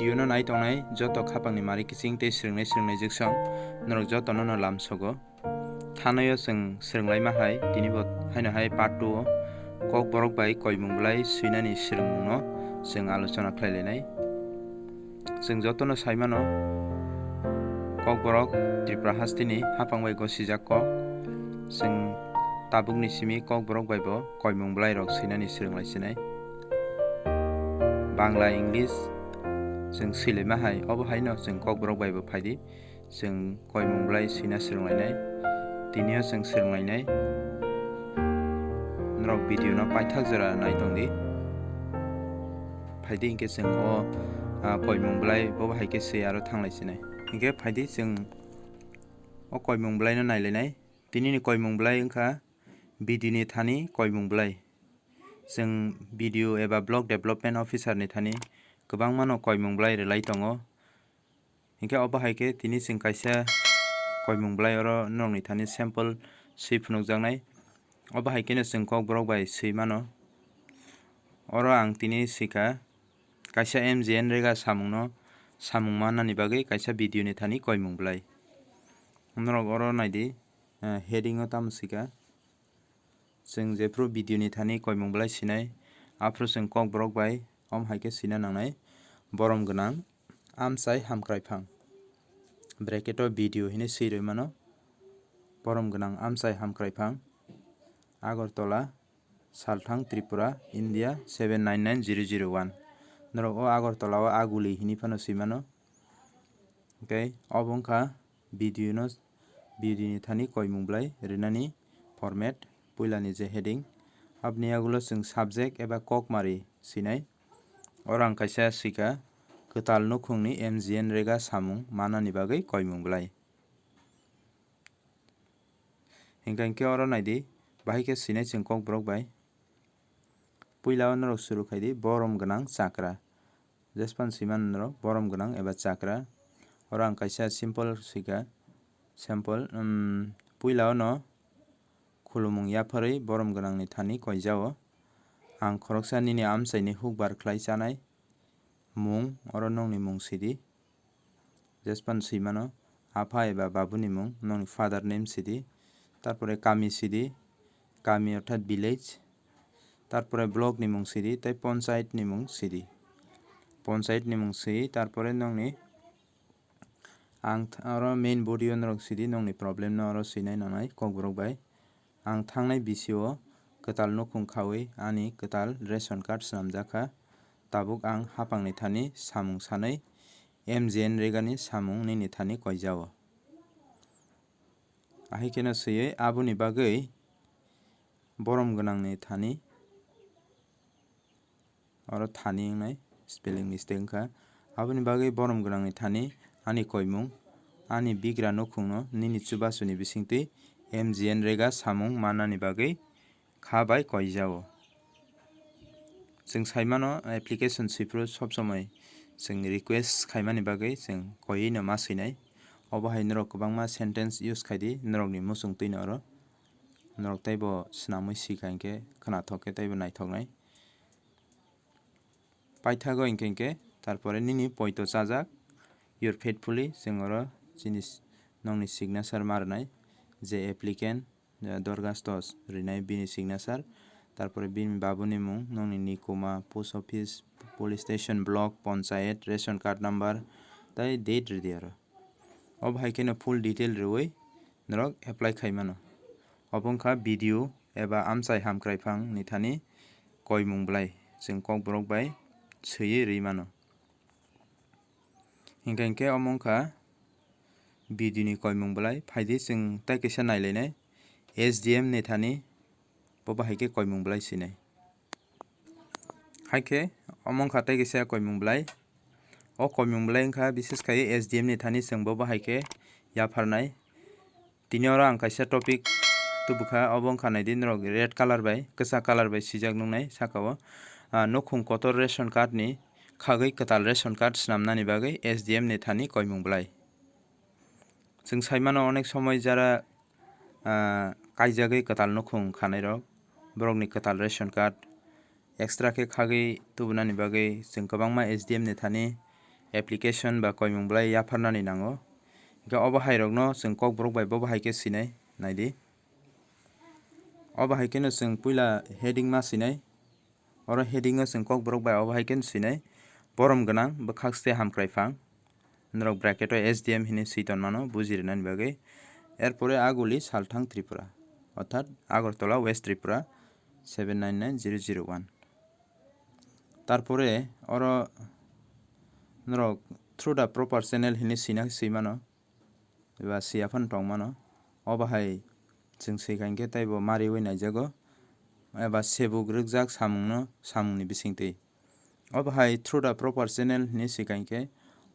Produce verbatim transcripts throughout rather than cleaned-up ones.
Video no nai tongnai joto khapangni mari kiching tei swrwngnai swrwngnai jwksong norok jotono no lamsogo. Thanaio chwng swrwnglaima hai, tini bo haino hai part two o Kokborok bai koimung bwlai swinani swrwngmungno chwng alochona khlai lainai. Chwng jotono sai mano, Kokborok Tripura hasteni hapang bai gosijak kok. Chwng tabukni simi Kokborok bai bo koimung bwlai rok swinani swrwng lai sinai. Bangla, English chwng swilaima hai, obo haino chwng Kokborok bai bo phaidi. Chwng koimung bwlai swina swrwnglainai. Tinio chwng swrwnglainai. Norok video no paithak jora nai tongdi. Phaidi hinkhe chwng o, ah, koimung bwlai bo hai khe se aro thanglai sinai. Hinkhe phaidi chwng o koimung bwlai no nailainai. Tinini koimung bwlai wngkha B D ni thani koimung bwlai. Chwng B D O eba Block Development Officer ni thani kwbangma no koimung bwlai rwlai tongo. Hinkhe obo hai khe tini chwng kaisa koimung bwlai oro norokni thani sample swi phunukjaknai. Obo hai kheno chwng Kokborok bai swi mano. Oro ang tini swikha kaisa M G N rega samungno, samung mannani bagwi kaisa B D O ni thani koimung bwlai. Norok oro naidi, eh, heading o tamo swikha. Chwng jephru B D O ni thani koimung bwlai sinai, aphru chwng Kokborok bai om hai khe sina nangnai, borom gwnang amchai hamkraiphang. Bracket o B D O hinwi swi rwi mano, borom gwnang amchai hamkraiphang, Agartala, Salthang, Tripura, India seven nine nine zero zero one. Norok o Agartala o Aguli hinwi phano swi mano. Tei obo wngkha B D O no, B D O ni thani koimung bwlai rwnani format, puilani je heading, aboni yagulo chwng subject eba kokmari sinai. Oro ang kaisa swikha kwtal nukhungni M G N rega samung manani bagwi koimung bwlai. Hinkha hinkhe oro naidi, bahai khe sinai chwng Kokborok bai. Puila o norok suru khaidi borom gwnang chakra. Jespan swi mano norok borom gwnang eba chakra. Oro ang kaisa simple swikha. Sample, um, puila o no khulumung yapharwi borom gwnangni thani koijao. Ang khoroksa nini amchaini hukbar khlai chanai mung, oro nongni mung sidi. Jespan swi mano, apha eba babuni mung, nongni father name sidi. Tarpore kami sidi, kami orthat village. Tarpore block ni mung sidi, tei ponchayat ni mung sidi. Ponchayat ni mung sidi, tarpore nongni ang th-, oro main body o norok sidi, nongni problem no oro swinai nangnai Kokborok bai. Ang thangnai bisio kwtal nukhung khaui ani kwtal ration card swnamjakha. Tabuk ang hapangni thani samung sanwi M G N regani samung nini thani koijao. Ahai kheno swiwi aboni bagwi borom gwnangni thani, oro thani wngnai, spelling mistake wngkha. Aboni bagwi borom gwnangni thani ani koimung, ani bigra nukhungno nini chubasuni bisingtwi M G N rega samung mannani bagwi kha bai koijao. Chwng sai mano, application swiphru sob somoi chwng request khaimani bagwi chwng koiwi no ma swinai. Obo hai norok kwbangma sentence use khaidi norokni muchungtwi no oro. Norok teibo swnamwi swikha hinkhe khwnathok khe teibo naithoknai. Paithago hinkhe hinkhe, tarpore nini poito chajak, your faithfully, chwng oro chini s-, nongni signature ma rwnai, je applicant, eh, dorgastos rinai bini signature, tarpore bini babuni mung, nongni nikuma, post office, police station, block, ponchayat, ration card number, tei date ridi oro. Obo hai kheno full detail rwui norok apply khai mano. Obo wngkha B D O eba amchai hamkrai phang ni thani koimung bwlai, chwng Kokborok bai swiwi rwi mano. Hinkha hinkhe omo wngkha B D O ni koimung bwlai. Phaidi chwng tei kisa nailainai S D M ni thani, bo bahai khe koimung bwlai sinai. Hai khe omo wngkha tei kisa koimung bwlai. O koimung bwlai wngkha bises khai S D M ni thani chwng bo bahai khe yapharnai. Tini oro ang kaisa topic tubukha, obo wngkha naidi norok red colour bai, kwchak colour bai swijak nuknai saka o. Ah, nukhung kotor ration card ni khagwi kwtal ration card swnamnani bagwi S D M ni thani koimung bwlai. Chwng sai mano, onek somoi jara, ah, kaijagwi kwtal nukhung khanai rok, borokni kwtal ration card extra khe khagwi tubunani bagwi chwng kwbangma S D M ni thani application ba koimung belai yapharnani nango. Hingke obo hairokno chwng kokborok bai bobo hai khe sinai naidi. Obo hai kheno chwng puila heading ma sinai. Oro heading o chwng kokborok bai obo hai kheno sinai. Borom gwnang bwkhak ste hamkrai phang. Norok bracket o S D M hinwi swi tonmano buji rwnani bagwi. Erpore aguli salthang Tripura, orthat Agartala, West Tripura, seven nine nine zero zero one. Tarpore oro norok through the proper channel hinwi swina swi mano, eba swi aphano tong mano. Obo hai chwng swi kha hinkhe teibo mariwi naijago, eba sebuk rwkjak samungno, samungni bisingtwi. Obo hai through the proper channel hinwi swi kha hinkhe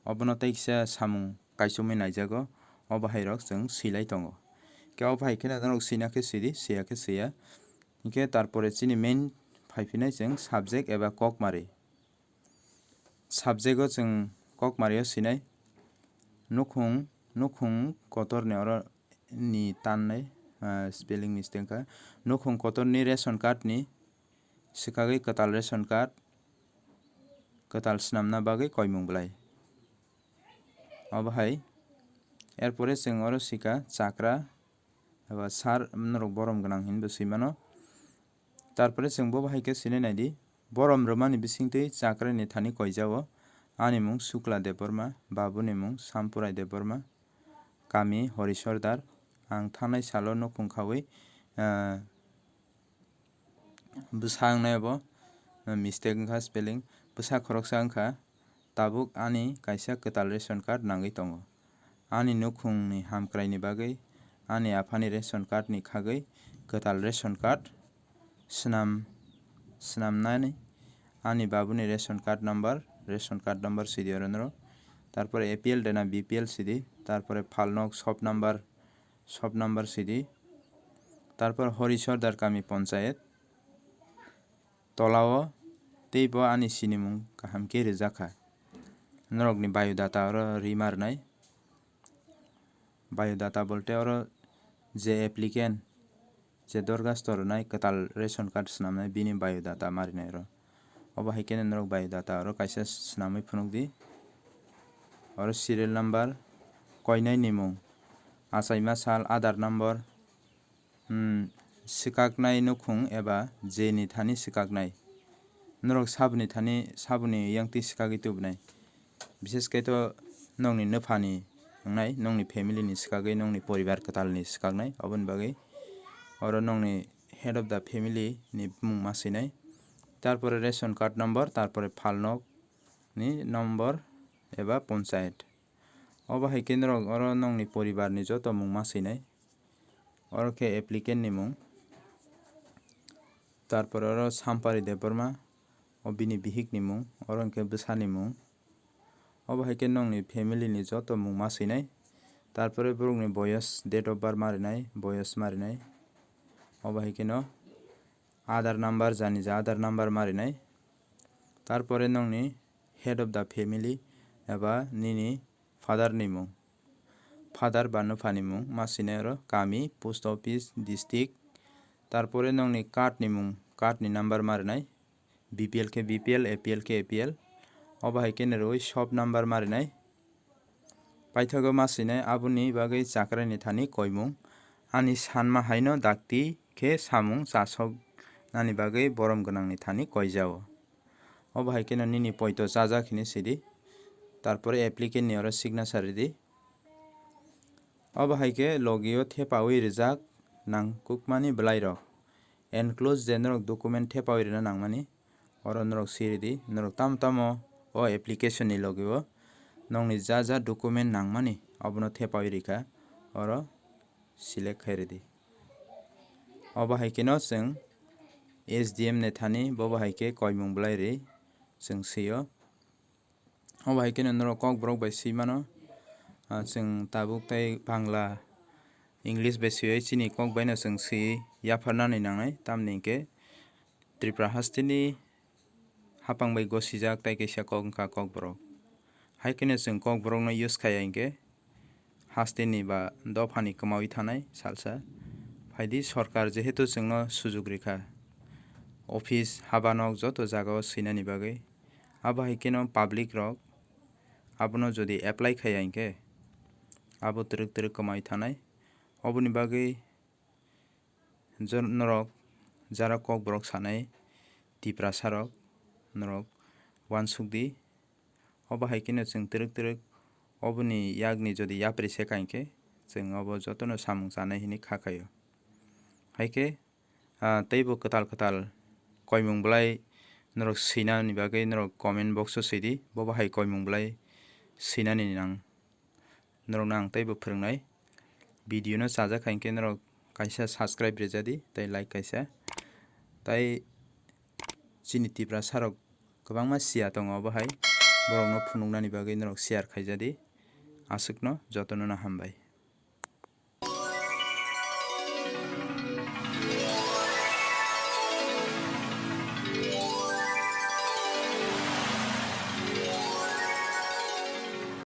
obono tei kisa samung kaichomwi naijago, obo hai rok chwng swilai tongo. Khe obo hai kheno norok swina khe swidi, swiya khe swiya. Hinkhe tarpore chini main phaiphinai chwng subject eba kokmari. Subject o chwng kokmari o swinai nukhung, nukhung kotor ni oro ni tannai, ah, spelling mistake kha. Nukhung kotor ni ration card ni swkagwi kwtal ration card kwtal swnamna bagwi koimung belai. Obo hai. Erpore chwng oro swikha chakra eba sir norok borom gwnang hinwi bo swi mano. Tarpore chwng bo hai khe swinai naidi, borom rwmani bisingtwi chakra ni thani koijao. Ani mung Sukla Debbarma, babuni mung Sampurai Debbarma, kami Horisordar. Ang thangnai salo nukhung khaui, ah, bwsa wngnai obo, mistake wngkha spelling. Bwsa khoroksa wngkha, tabuk ani kaisa kwtal ration card nangwi tongo. Ani nukhungni hamkraini bagwi ani aphani ration card ni khagwi kwtal ration card swnam, swnamnani ani babuni ration card number, ration card number sidi oro noro. Tarpore A P L de na B P L sidi, tarpore phalnok shop number, shop number sidi. Tarpor Horisordar kami ponchayet. Tolao teibo ani sinimung kaham khe rijak kha. Norokni biodata oro rima rwnai. Biodata bolte oro je applicant, je dorkhasto rwnai kwtal ration card swnamnai bini biodata ma rinai oro. Obo hai kheno norok biodata oro kaisa swnamwi phunukdi. Oro serial number, koinai nimung, achaima sal, Aadhaar number, hmm, swkaknai nukhung eba je ni thani swkaknai. Norok saboni thani, saboni yangtwi swkagwi tubunai. Bishes khe to nokni nwphani wngnai, nokni family ni swkagwi, nokni poribar kwtal ni swkaknai, oboni bagwi oro nokni head of the family ni bumung ma swinai. Tarpore ration card number, tarpore phalnok ni number eba ponchayet. Obo hai khe norok oro nokni poribar ni joto mung ma swinai. Oro khe applicant ni mung. Tarpor oro Sampari Debbarma, o bini bihik ni mung, oro hwnkhe bwsa ni mung. Obo hai khe nokni family ni joto mung ma swinai. Tarpore borok ni boyos, date of birth ma rinai, boyos ma rinai. Obo hai kheno Aadhaar number, jani ja Aadhaar number ma rinai. Tarpore nokni head of the family eba nini father ni mung. Father ba nwphani mung ma swinai oro, kami, post office, district. Tarpore nokni card ni mung, card ni number ma rinai. B P L khe B P L, A P L khe A P L. Obo hai khe ni rwui shop number ma rinai. Paithago ma swinai aboni bagwi chakrai ni thani koimung. Ani sanma haino dakti khe samung chasok nani bagwi borom gwnang ni thani koijao. Obo hai kheno nini poito chajak hinwi sidi. Tarpore applicant ni oro signature ridi. Obo hai khe logio thepaui rijak nangkukmani bwlairok. Enclose je norok document thepaui rina nangmani, oro norok siridi, norok tamo tamo o application ni logio nokni ja ja document nangmani, obono thepaui rikha, oro select khai ridi. Obo hai kheno chwng S D M ni thani bobo hai khe koimung bwlai ri chwng swio. Obo hai kheno norok kokborok bai swi mano. Ah, chwng tabuk tei Bangla, English bai swiwi chini kok baino chwng swiwi yapharnani nangnai, tamni hinkhe Tripura hasteni hapang bai gosijak tei kaisa kok wngkha kokborok. Hai kheno chwng kokborokno use khaiya hinkhe hasteni ba dophani kwmaui thanai salsa. Phaidi, sorkar jehetu chwngno sujuk rikha, office, habanok joto jagao swinani bagwi. Abo hai kheno public rok Abono jodi apply khaiya hinkhe abo twrwk twrwk kwmai thanai. Oboni bagwi jor-, norok jara kokborok sanai Tiprasarok norok uansukdi. Obo hai kheno chwng twrwk twrwk oboni yakni jodi yapri se kha hinkhe chwng obo jotono samung chanai hinwi kha khaio. Hai khe, ah, teibo kwtal kwtal koimung belai norok swinani bagwi norok comment box o swidi, bobo hai koimung belai swinani nang norokno ang teibo phwrwngnai. Video no chajak hai khe norok kaisa subscribe rejadi tei like kaisa. Tai chini Tiprasarok kwbangma siya tongo obo hai, borokno phunuknani bagwi norok share khaijadi. Aswkno jotono no hambai.